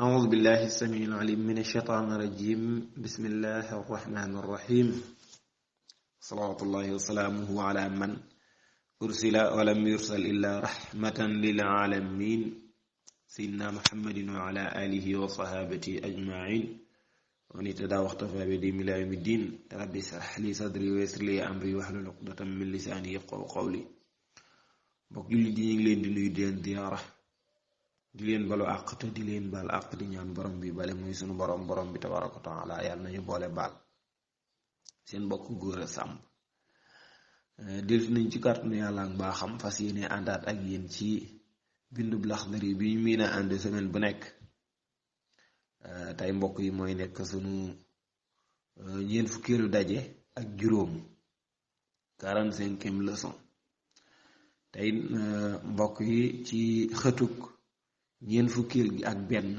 أعوذ بالله السميع العليم من الشيطان الرجيم بسم الله الرحمن الرحيم صلوات الله وسلامه على من أرسل ولم يرسل إلا رحمة للعالمين سيدنا محمد وعلى آله وصحابته أجمعين ومن اهتدى واقتفى بهديهم إلى يوم الدين رب اشرح لي صدري ويسر لي أمري واحلل عقدة من لساني يفقهوا قولي mbokk julli di ñu ngi leen di nuyu di leen ziyaara di leen balu àq te di leen baal àq di ñaan borom bi bale muy sunu borom bi tabaraka taala yàlla nañu boole baal seen mbokk góor a sàmb deltu nañ ci kàttanu yàlla ak mbaaxam fas yéene àndaat ak yéen ci bindub Laxdari bi ñu miin a ànd semaine bu nekk tey mbokk yi mooy nekk sunu ñeent fukkeelu daje ak juróom 45e leçon tey mbokk yi ci xëtuk ñeent fukkeel gi ak benn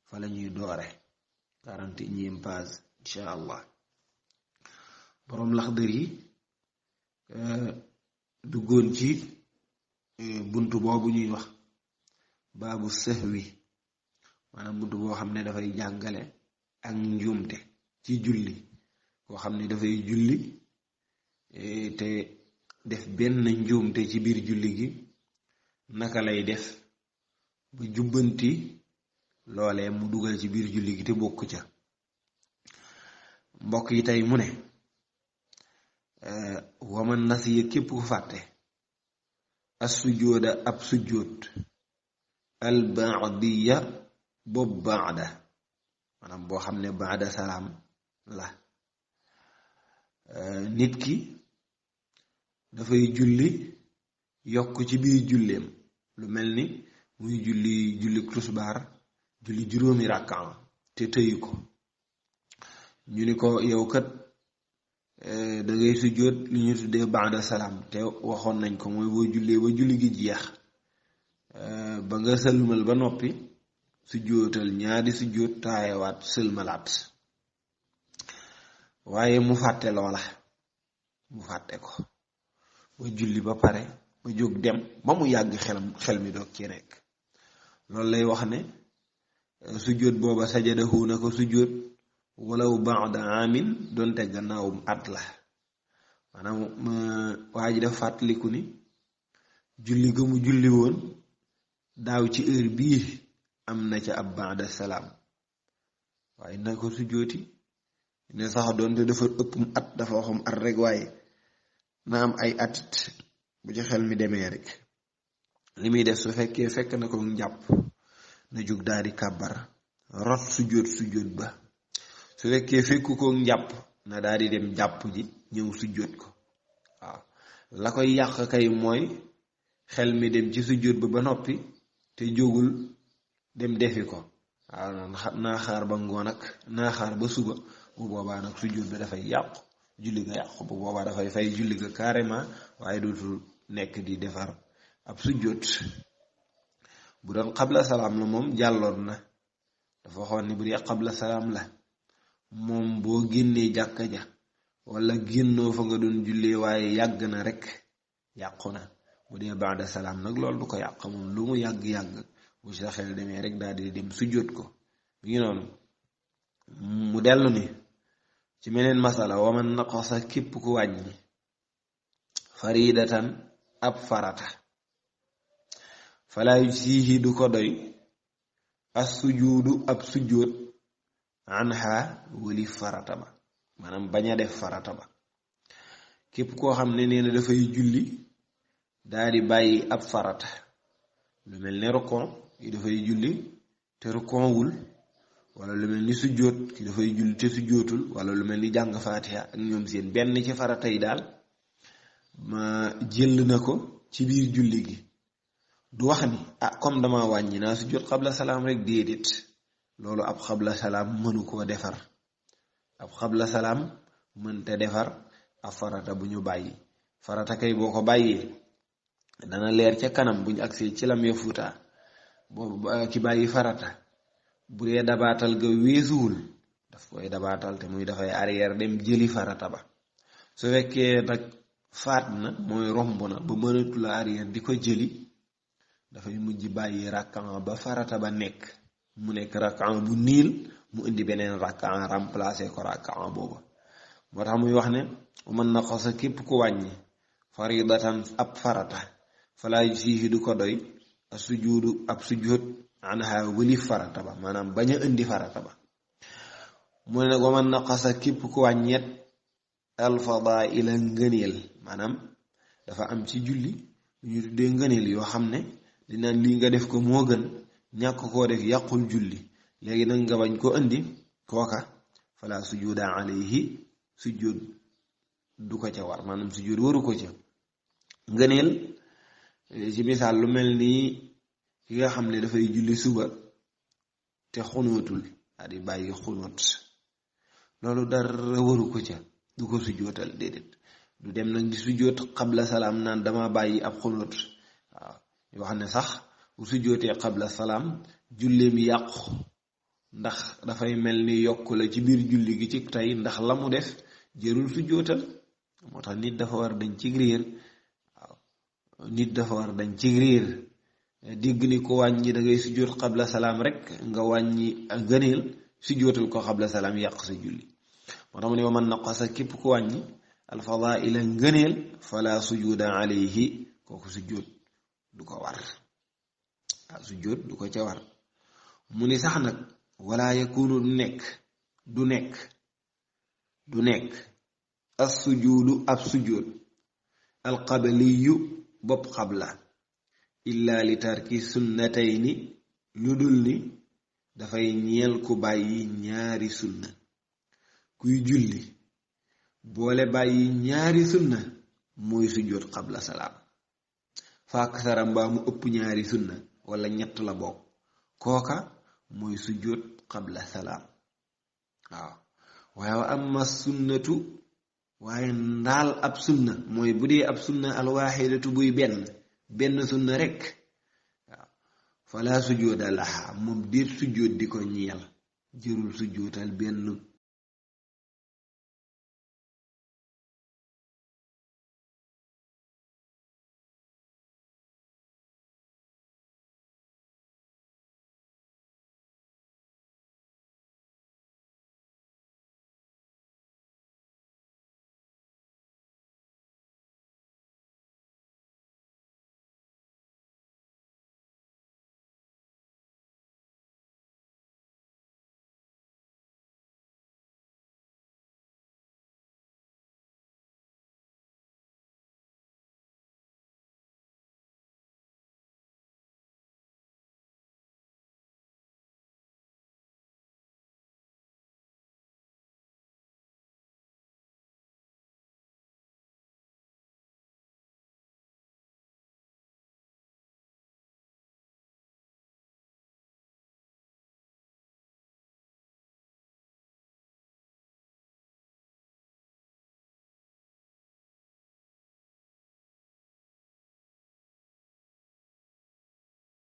fa la ñuy doore 41e page insha allah boroom Laxdari duggoon ci buntu boobu ñuy wax baabu sahwi maanaam buntu boo xam ne dafay jàngale ak njuumte ci julli koo xam ne dafay julli te def benn njuumte ci biir julli gi naka lay def ba jubbanti loolee mu dugal ci biir julli gi te bokk ca mbokk yi tey mu ne waman nasiya képp ku fàtte as sujjóoda ab sujjóot al baadiya boobu baada maanaam boo xam ne baada salaam la nit ki dafay julli yokk ci biir julleem lu mel ni muy julli tusbaar julli juróomi rakkan te tëyu ko ñu ni ko yow kat da ngay sujjóot li ñu tuddee baada salaam te waxoon nañ ko mooy boo jullee ba julli gi jeex ba nga sëlmal ba noppi sujjóotal ñaari sujjóot taayewaat sëlmalaat waaye mu fàtte loola mu fàtte ko ba julli ba pare ba jóg dem ba mu yàgg xel mi doog ci nekk loolu lay wax ne sujjóot booba sajadahu na ko sujjóot walaw ba'da amin doonte gannaawum at la maanaam waa ji daf fàttaliku ni julli ga mu julli woon daaw ci heure bii am na ca ab ba'da salaam waaye na ko sujjóoti ne sax doonte dafa ëpp at dafa waxam at rek waaye na am ay atit bu ci xel mi demee rek li muy def su fekkee fekk na ko njàpp na jóg daal di kàbbar rot sujjóot ba su fekkee fekku ko njàpp na daal di dem jàpp ji ñëw sujjóot ko waaw la koy yàq kay mooy xel mi dem ci sujjóot ba noppi te jógul dem defi ko waaw naa xaar ba ngoon ak naa xaar ba suba bu boobaa nag sujjóot bi dafay yàqu julli ga yàqu bu boobaa dafay fay julli ga carrément waaye dootul nekk di defar ab sujjóot bu doon xabla salaam la moom jàlloon na dafa waxoon ni bu dee xabla salaam la moom boo génnee jàkka ja wala génnoo fa nga doon jullee waaye yàgg na rek yàqu na bu dee baada salaam nag loolu du ko yàq moom lu mu yàgg-yàgg bu sa xel demee rek daal di dem sujjóot ko mi ngi noonu mu dellu ni ci meneen masala waman naqasa képp ku wàññi faridatan ab farata falaa yujzihi du ko doy as sujuudu ab sujjóot anha wali farata ba maanaam bañ a def farata ba képp koo xam ne nee na dafay julli daa di bàyyi ab farata lu mel ne rukon yi dafay julli te rukonwul wala lu mel ni sujjóot ki dafay julli te sujjóotul wala lu mel ni jàng faatiha ak ñoom seen benn ci farata yi daal ma jël na ko ci biir julli gi du wax ni comme dama wàññi naa sujjóot xabla salaam rek déedéet loolu ab xabla salaam mënu koo defar ab xabla salaam mënte defar ab farata bu ñu bàyyi farata kay boo ko bàyyee dana leer ca kanam buñ agsee ci lam ya fuuta boobu ki bàyyi farata bu dee dabaatal ga weesuwul daf koy dabaatal te muy dafay arrière dem jëli farata ba su fekkee nag faat na mooy romb na ba mënatu la arrière di ko jëli dafay mujj bàyyi rakkan ba farata ba nekk mu nekk rakka bu niil mu indi beneen rakka remplacer ko rakka booba moo tax muy wax ne man naqasa képp ku wàññi faridatan ab farata falaa yusiihi du ko doy as-sujuudu ab sujjóot anha wëlif farata ba maanaam bañ a indi farata ba mu ne nag wa man naqasa képp ku wàññeet alfadaila ngëneel maanaam dafa am ci julli lu ñu tuddee ngëneel yoo xam ne dinaan lii nga def ko moo gën ñàkk koo def yàqul julli léegi nag nga bañ ko indi kooka fala sujuda alayhi sujjóot du ko ca war maanaam sujjóot waru ko ca ngëneel ci misaal lu mel nii ki nga xam ne dafay julli suba te xunóotul daa di bàyyi xunóot loolu dara waru ko ca du ko sujjóotal déedéet du dem nag di sujjóot xabla salaam naan dama bàyyi ab xunóot waaw yoo xam ne sax bu sujjóotee xabla salaam julleem yàqu ndax dafay mel ni yokk la ci biir julli gi ci tey ndax la mu def jërul sujjóotal moo tax nit dafa war dañ ci réer waaw nit dafa war dañ ci réer digg ni ko wàññi da ngay sujjóot xabla salaam rek nga wàññi gëneel sujjóotal ko xabla salaam yàq sa julli moo tax mu ne wa man naqasa képp ku wàññi alfadaila ngëneel fala sujuda alayhi kooku sujjóot du ko war waaw sujjóot du ko ca war mu ni sax nag wala yakunu du nekk as sujuudu ab sujjóot alqabliyu bopp xabla illa li tarki sunnatayni lu dul ni dafay ñeel ku bàyyi ñaari sunna kuy julli boole bàyyi ñaari sunna mooy sujjóot xabla salaam faak sara mbaa mu ëpp ñaari sunna wala ñett la bokk kooka mooy sujjóot xabla salaam waaw waaye wa amma sunnatu waaye ndaal ab sunna mooy bu dee ab sunna alwaaxidatu buy benn sunna rekk waaw fala sujjóoda laha moom déet sujjóot di ko ñeel jërul sujjóotal benn